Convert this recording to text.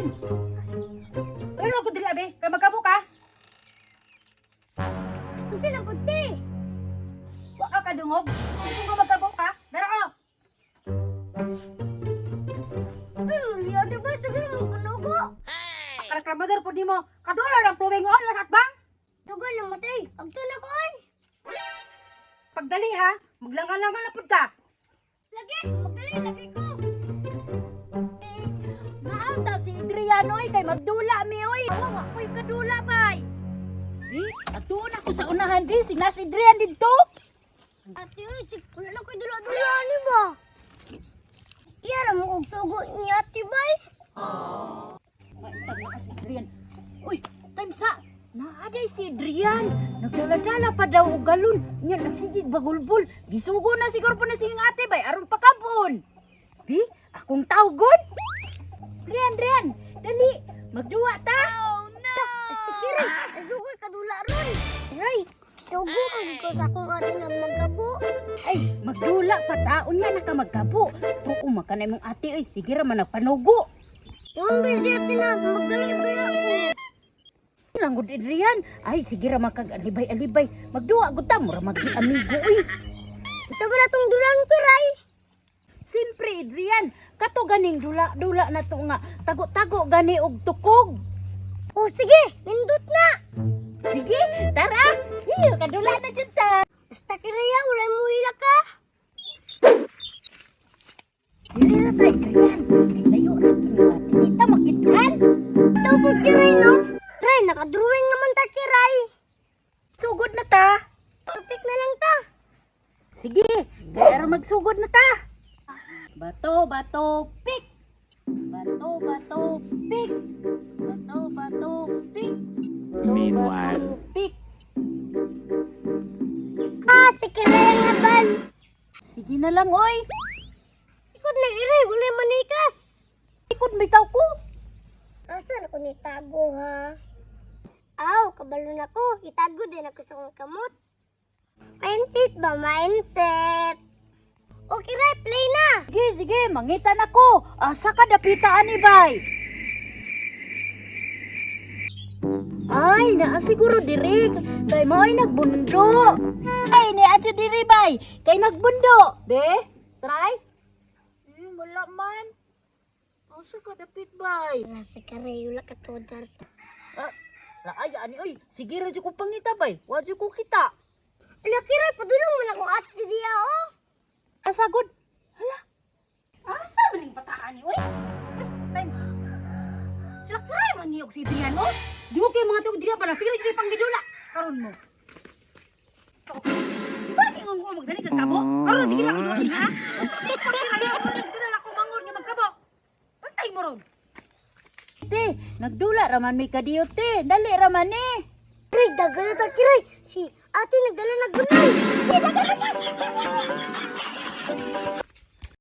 Adrian. Ano ako dili abi? Kay magkabo ka? Unsa na puti? Wa ka kadungog. Kung ka magkabo ka, dara ka. Ay, si ate ba? Sige, magpanugo. Reklamador po nimo. Kadula lang flowing on sa atbang. Dugal na matay. Agto na ko ay. Pagdali ha, maglangan-langan na pud ka. Lagi, magdali lagi ko. Naanta si Adriano oy kay magdula mi oy. Awa ko'y kadula bay. Di, atuon ako sa unahan di si nas Adrian didto. Ate, oy, si wala na ko'y dula-dula ni ba? Iyara mo kog sugo ni ate bay. Maitag na ka si Adrian. Uy, time sa. Naaday si Adrian. Nagdala-dala pa daw og galon. Nya nagsigig bagulbul. Gisugo na siguro po na siyang ate bay aron pakabon. Bi, akong tawgon. Adrian, Adrian, dali. Magduwa ta. Oh no! Sige ray, ay sugoy kadula ron. Ray, sugo man ko sa akong ate na magkabo. Ay, magdula pa taon niya na ka magkabo. Tuo man ka na imong ate oy, sige ra man nagpanugo. Yung busy ate na magdali ba ako? Langgod Adrian. Ay, sige ra man kag alibay-alibay. Magduwa gud ta mura mag amigo oy. Ito ba na tong dulang ko, Ray? Simpre Adrian, kato ganing dula-dula na to nga tago-tago gani og tukog. O sige, nindot na. Sige, tara. Iyo, kadula na jud ta. Basta kiraya, wala mo ila ka. Dili ra ta Adrian. Kay layo ra kini nga dili ta makitaan. Ito po kiray, no? Ray, nakadrawing naman ta kiray. Sugod na ta. Tupik na lang ta. Sige, pero magsugod na ta. Bato, bato, pick. Bato, bato, pick. Bato, bato, pick. Bato, Meanwhile. bato, pick. Ah, si kiray nga bal. Sige na lang, oy. Ikot na kiray, wala manikas. Ikot bitaw ko. Asa na ko nitago, ha? Aw, kabalo na ko. Itago din ako sa akong kamot. Mindset ba? Mindset. Okay, Ray, play na. Sige, sige, mangitan ako. Asa ka dapitaan ni bay? Ay, naa siguro diri. Kay mao'y nagbundo. Ay, ni ato diri bay. Kay nagbundo. Be, try. Wala man. Asa ka dapit bay? Wala si kiray, wala ka todar sa. Ah, laay ani oy. Sige ra jud ko pangita bay. Wa jud ko kita. Ala, kiray, padulong man akong ate diya, oh. Asa gud? Hala. Asa man ning bataan ni oy? Time. Sila kiray man niyog si Adrian oh. Di mo kay mga tug diri pa na sige ra jud panggidula. Karon mo. Di ba ningon ko magdali kag kabo? Karon sige ra ko ha. Pagkirayo ko mangon nga magkabo. Bantay mo ron. Te, nagdula raman mi kadiyo te. Dali raman ni. Kiray, dagan na ta, kiray. Si ate nagdala na gunay.